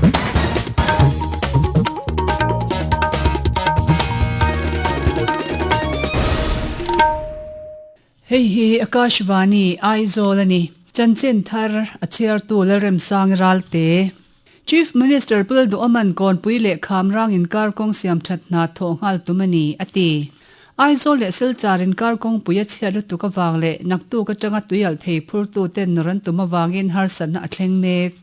Hei hi Akashvani, Aizawl a ni. Chanchin thar a chhiartu Lalremsang Ralte. Chief Minister Pu Lalduhawman Kawnpui leh Khamrang inkar kawng siam that hna thawh nghal tum a ni, a ti. Aizawl leh Silchar inkar kawngpui a chhiat lutuk avang leh naktuk atanga tuialh thei phurtu ten nawr an tum avangin harsatna a thleng mek.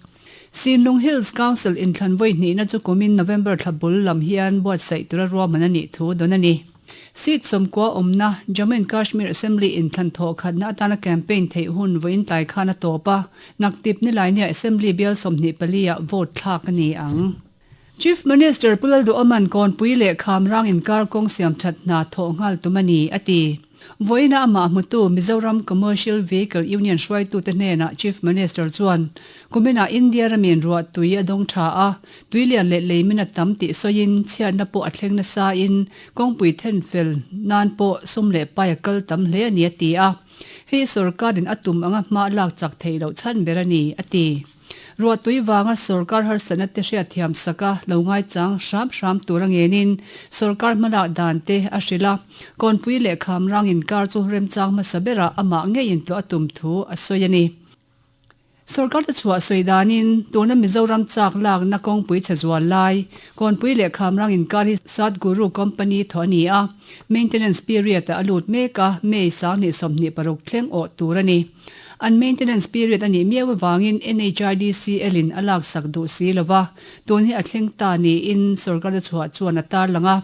Sinlung Hills Council inthlan vawi hnihna chu kumin November thla bul lam hian buatsaih tura ruahman a nih thu dawn a ni. Seat 90 awmna Jammu and Kashmir Assembly inthlan thawh khatna atana campaign theih hun vawiin tlai khan a tawp a, naktip Nilainiah Assembly bial 24 ah vote thlak a ni ang. Chief Minister Pu Lalduhawman Kawnpui leh Khamrang inkar kawng siam that hna thawh nghal tum a ni, a ti. Vawiina amah hmutu Mizoram Commercial Vehicle Union hruaitute hnenah Chief Minister chuan kuminah India ramin ruah tui a dawng tha a, tui lian leh leimin a tam tih sawiin chhiatna pawh a thleng nasain kawngpui then fel nan pawh sum leh pai a kal tam hle a ni a ti a. Hei sorkarin a tum anga hma lak chak theih loh chhan ber a ni, a ti. Ruahtui vanga sorkar harsatna te hriatthiam saka lo ngaichang hram hram tur a ngenin sorkar hmalak dan te a hrilh a, Kawnpui leh Khamrang inkar chu remchang hmasa berah amah ngeiin tlawh a tum thu a sawi a ni. Sorkar te chhuah sawi danin tuna Mizoram chak lakna kawngpui chhe zual lai Kawnpui leh Khamrang inkar hi Satguru Company thaw a ni a, maintenance period-ah a lut mek a, May 2026 thleng awh tur a ni. An maintenance period a nih miau avangin NHIDCL in a laksak duh si lo va, tun hi a thleng ta niin sorkar a chhuah chuan a tarlang a.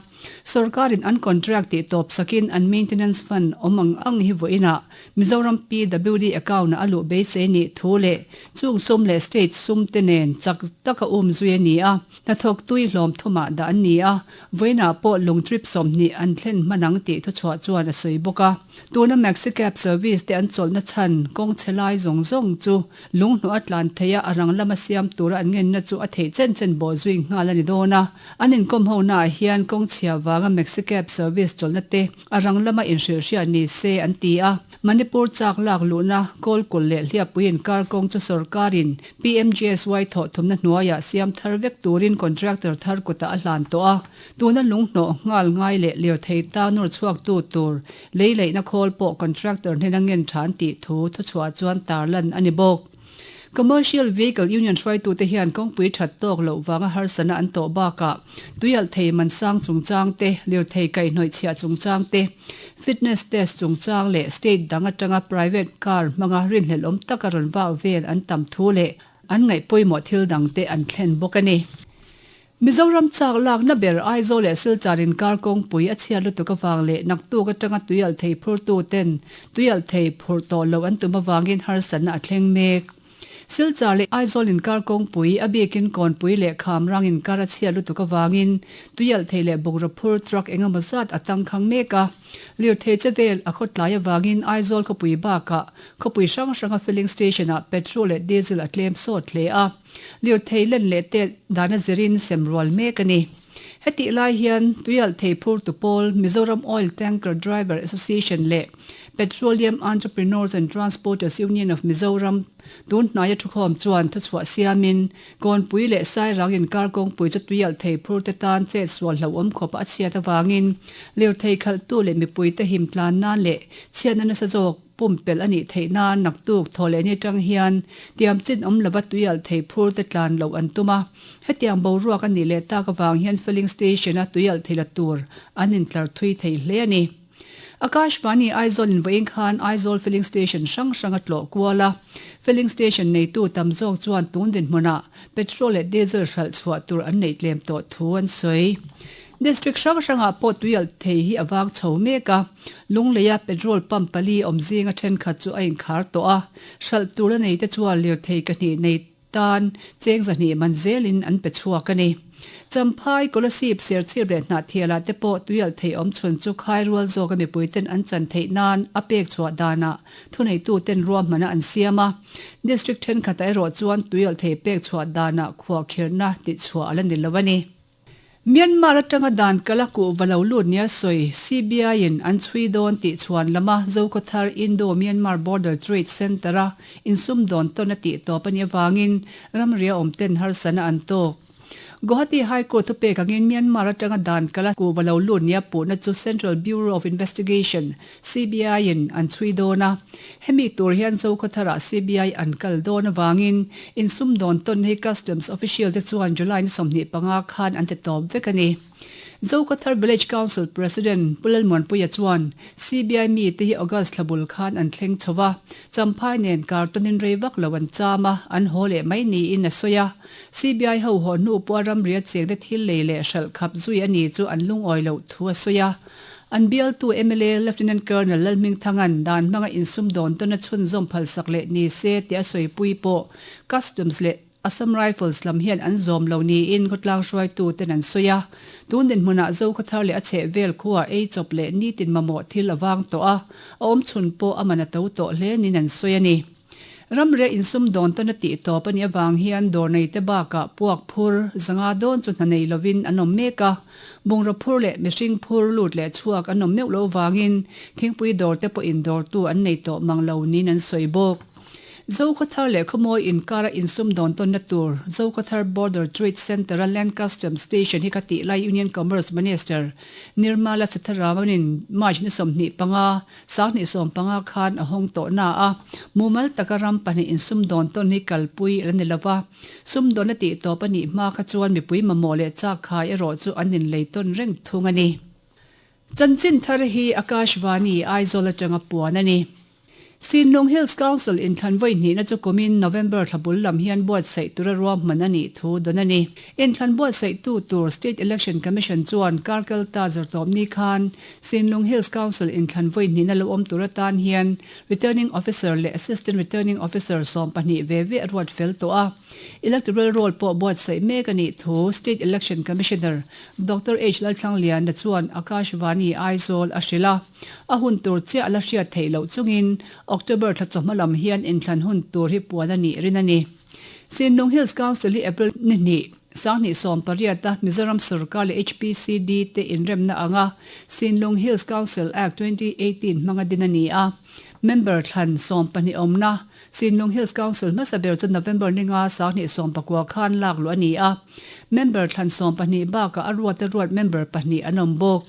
Sorkarin an contract tih tawp sakin an maintenance fund awm ang ang hi vawiinah Mizoram PWD account-ah a luh beisei nih thu leh chung sum leh state sum te nen chak taka um zui a ni a. Hnathawk tui hlawm thumah dah an ni a, vawiinah pawh lung trip 20 an thlen hman ang tih thuchhuah chuan a sawi bawk a. Tuna Maxicab service te an chawlhna chhan kawng chhe lai zawng zawng chu lung hnawh a tlan theih a, a rang lama siam tura an ngenna chu a theih chen chen bawh zui nghal a ni dawn a. An inkawm honaah hian kawng chhia vanga Maxicab service chawlhna te a rang lama inhrilhhriat ni se an ti a. Manipur chak lak luhna Kawlkulh leh Hliappui inkar kawng chu sorkarin PMGSY thawh thumna hnuaiah siam thar vek turin contractor thar kutah a hlan tawh a, tuna lunghnawh nghal ngai leh lirthei ta nawr chhuaktu tur lei leihna khawl pawh contractor hnena ngen tha an tih thu thuchhuah chuan tarlan a ni bawk. Commercial Vehicle Union hruaitute hian kawngpui that tawk loh vanga harsatna an tawh bakah tuialh thei man sang chungchang te, lirthei kaihhnawih chhiah chungchang te, fitness test chungchang leh state dang atanga private car hmanga rinhlelh awm taka rawn vak vel an tam thu leh an ngaih pawimawh thil dangte an thlen bawk a ni. Mizoram chak lakna ber Aizawl leh Silchar inkar kawngpui a chhiat lutuk avang leh naktuk atanga tuialh thei phurtu ten tuialh thei phurh tawh loh an tum avangin harsatna a thleng mek. Silchar leh Aizawl inkar kawngpui, a bikin Kawnpui leh Khamrang inkar a chhiat lutuk avangin tuialh thei leh bungraw phur truck engemaw zat a tangkhang mek a. Lirthei che vel a khawtlai avangin Aizawl khawpui bakah khawpui hrang hranga filling station-ah petrol leh diesel a tlem sawt hle a. Lirthei len leh tet dana zirin sem rual mek a ni. Hetih lai hian tuialh thei phurtu pawl Mizoram Oil Tanker Driver Association leh Petroleum Entrepreneurs and Transporters Union of Mizoram tun hnaia thukhawm chuan thuchhuah siamin Kawnpui leh Sairang inkar kawngpui chu tuialh thei phurte tan chet sual hlauhawm khawpa a chhiat avangin lirthei khalhtu leh mipuite him tlan nan leh chhiatna nasa zawk Pumpelh a nih theih nan naktuk thaw leh ni atang hian tiam chin awm lova tuialh thei phur te tlan loh an tum a. Hetiang boruak a nih leh tak avang hian filling station a tuialh thei la tur an intlar thui thei hle a ni. Akashvani Aizawl in vawiin khan Aizawl filling station hrang hrang a tlawh kual a. Filling station neitu tam zawk chuan tun dinhmunah petrol leh diesel hralh chhuah tur an neih tlem tawh thu an sawi. District hrang hrangah pawh tuialh thei hi a vang chho mek a. Lungleia petrol pump pali awm zinga thenkhat chu a inkhar tawh a, hralh tur a neite chuan lirthei kahnih nei tan cheng 200 man zelin an pe chhuak a ni. Champhai, Kolasib, Serchhip leh Hnahthialah te pawh tuialh thei awm chhun chu khai rual zawka mipuiten an chan theih nan a pek chhuah danah thuneituten ruahmana an siam a. District thenkhatah erawh chuan tuialh thei pek chhuah danah khuahkhirhna tihchhuah a la ni lo a ni. Myanmar atanga dan kal a kuhva lo lut nia sawi CBI-in an chhui dawn tih chhuan lama Zokhawthar Indo-Myanmar Border Trade Centre-a insumdawn tawn a tih tawp a nih avangin ramria awmten harsatna an tawk. Guwahati High Court thupek angin Myanmar atanga dan kala kuhva lo lut nia puhna chu Central Bureau of Investigation, CBI, in an chhui dawn a. Hemi tur hian Zokhawtharah CBI an kal dawn avangin insumdawn tawn hi Customs official te chuan July ni 25 khan an ti tawp vek a ni. Zokhawthar Village Council President Pu Lalmuanpuia chuan CBI mite hi August thla bul khan an thleng chho va, Champhai nen kartawnin rei vak lo an cham a, an haw leh mai niin a sawi a. CBI ho haw hnu pawha ramria chengte thil lei leh hralh khap zui a ni chu an lungawi loh thu a sawi a. An bialtu mla Lieutenant Colonel Lalhmingthanga'n dan hmanga insumdawn tawna chhunzawm phalsak leh ni se tih a sawipui pawh Customs leh Assam Rifles lam hian an zawm lo niin khawtlang hruaituten an sawi a. Tun dinhmunah Zokhawthar leh a chhehvel khuaa ei chawp leh nitin mamawh thil a vang tawh a, a awmchhun pawh a man a to tawh hle niin an sawi a ni. Ramria insumdawn tawna tih tawp a nih avang hian dawr neite bakah puak phur zanga dawn chu hna nei lovin an awm mek a, bungraw phur leh mihring phur lut leh chhuak an awm meuh lo vangin thingpui dawrte pawhin dawrtu an nei tawh mang lo niin an sawi bawk. Zokhawthar leh Khawmawi inkara insumdawn tawnna tur Zokhawthar Border Trade Centre-a Land Customs Station hi ka tih lai Union Commerce Minister Nirmala Sitharaman-in March ni 25, 2015 khan a hawng tawh na a, mumal taka ram pahnih insumdawn tawn hi kalpui a la ni lo va, sumdawnna tih tawp a nih hma kha chuan mipui mamawh leh chakkhai erawh chu an inlei tawn reng thung a ni. Chanchin thar hi Akashvani, Aizawl atanga puan a ni. Sinlung Hills Council inthlan vawi hnihna chu kumin November thla bul lam hian buatsaih tura ruahman a nih thu dawn a ni. Inthlan buatsaihtu tur State Election Commission chuan Karkalta Zawrtawpni khan Sinlung Hills Council inthlan vawi hnihna lo awm tur atan hian Returning Officer leh Assistant Returning Officer 12 ve ve a ruat fel tawh a. Electoral Roll pawh buatsaih mek a nih thu State Election Commissioner Doctor H Lalthlangliana chuan Akashvani Aizawl a hrilh a. A hun tur chiah a la hriat theih loh chungin October thla chawhma lam hian inthlan hun tur hi puan a nih rin a ni. Sinlung Hills Council hi April ni hnih, 2018 a Mizoram sorkar leh HPCD te inremna anga Sinlung Hills Council Act 2018 hmanga din a ni a. Member thlan 12 awmna Sinlung Hills Council hmasa ber chu November ni nga 2019 khan lak luh a ni a. Member thlan 12 bakah a ruata ruat member pahnih an awm bawk.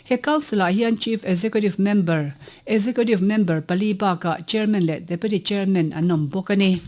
He Council-ah hian Chief Executive Member, Executive Member pali bakah Chairman leh Deputy Chairman an awm bawk a ni.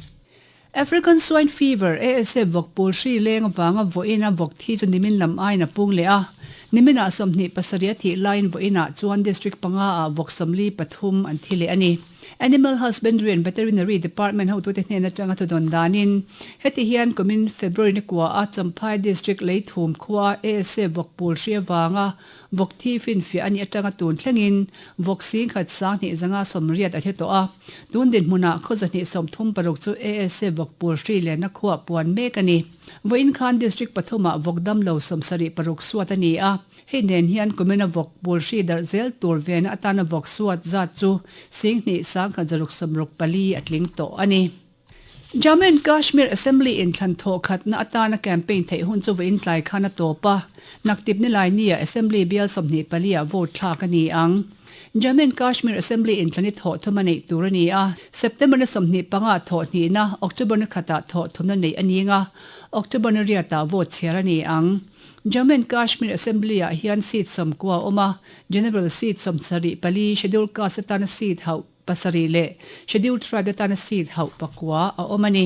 African Swine Fever, ASF, vawk pul hri leng avanga vawiina vawk thi chu nimin lam aiin a pung leh a. Niminah 27 a thih laiin vawiinah chuan District panga ah vawk 43 an thi leh a ni. Animal Husbandry and Veterinary Department hotute hnen atanga thudawn danin, heti hian kumin February ni kua a Champhai District Leithum khua ASA vawk pul hri avanga vawk thi finfiah a nih atanga tun thlengin vawk singkhat 20 580 a thi tawh a. Tun dinhmunah khaw 236 chu ASA vawk pul hri lenna khuah puan mek a ni. Vawiin khan District pathumah vawk damlo 76 suat a ni a. Hei nen hian kumina vawk bul hri darh zel tur vena atana vawk suat zat chu 10 164 a tling tawh a ni. Jammu and Kashmir Assembly inthlan thawh khatna atana campaign theih hun chu vawiin tlai khan a tawp a, naktip nilai nia Assembly bial 24 ah vote thlak a ni ang. Jammu and Kashmir Assembly inthlan hi thawh thum a neih tur a ni a, September ni 25 ah thawh hnihna, October ni khatah thawh thumna neih a ning a, October ni riatah vote chhiar a ni ang. Jammu and Kashmir Assembly-ah hian seat 90 a awm a, General seat 74, Scheduled Caste atana seat hauh pasarih leh Scheduled Tribe atana seat hauh pakua a awm a ni.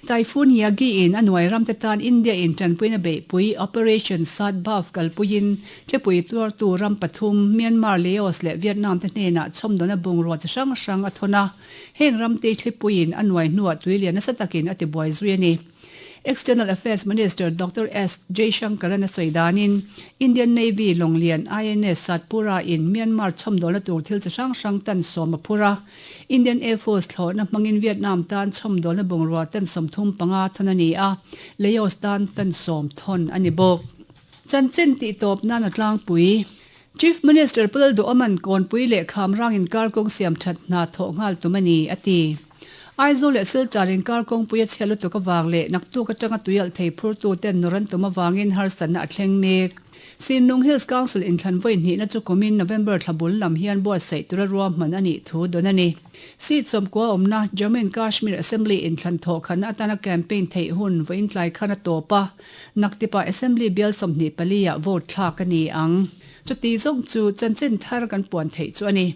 Typhoon Yagi-in a nuai ramte tan India-in tanpuina beihpui Operation Sadbhav kalpuiin thlipui tuartu ram pathum Myanmar, Laos leh Vietnam te hnenah chhawmdawna bungrua chi hrang hrang a thawn a, heng ramte thlipuiin a nuai hnuah tuilian nasa takin a tibuai zui a ni. External Affairs Minister Doctor S Jaishankar-a'n a sawi danin, Indian Navy lawnglian INS Satpura-in Myanmar chhawmdawlna tur thil chi hrang hrang tan sawm a phur a, Indian Air Force thlawhna hmangin Vietnam tan chhawmdawlna bungrua tan 35 thawn a ni a, Laos tan tan sawm thawn a ni bawk. Chanchin tihtawp nan a tlangpui. Chief Minister Pu Lalduhawma'n Kawnpui leh Khamrang inkar kawng siam that hna thawh nghal tum a ni, a ti. Aizawl leh Silchar inkar kawngpui a chhia lutuk avang leh naktuk atanga tuialh thei phurtu ten nawr an tum avangin harsatna a thleng mek. Sinlung Hills Council inthlan vawi hnihna chu kumin November thla bul lam hian buatsaih tura ruahman a nih thu dawn a ni. Seat sawmkua awmna Jammu and Kashmir Assembly inthlan thawhkhatna atana campaign theih hun vawiin tlai khan a tawp a, naktipah Assembly bial 24 ah vote thlak a ni ang. Chuti zawng chu chanchin thar kan puan theih chu a ni.